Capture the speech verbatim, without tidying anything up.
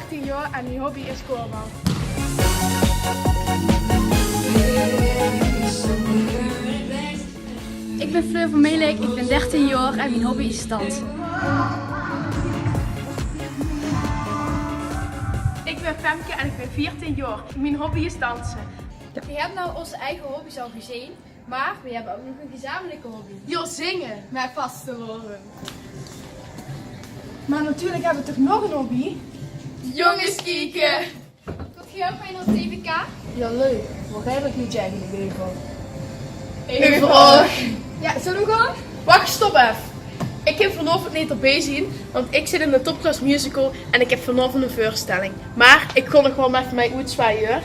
Tien jaor en mien hobby is korfbal. Ik ben Fleur van Melick, ik ben dertien jaar en mijn hobby is dansen. Ik ben Femke en ik ben veertien jaar. Mijn hobby is dansen. We hebben nou onze eigen hobby's al gezien, maar we hebben ook nog een gezamenlijke hobby. Ja, zingen. Met vastelaovend. Maar natuurlijk hebben we toch nog een hobby? Jonges kieke. Komt jij ook mee naar het T V K? Ja, leuk. Waar heb ik niet eigenlijk weer van? Even vraag. Ja, zullen we gaan? Wach, stop effe. Ik kan vanaovend neet d'rbie zien, want ik zit in de Topklas Musical en ik heb vanaovend een veurstelling. Maar ik gaon nog waal effe mei oetzwaaie, huur.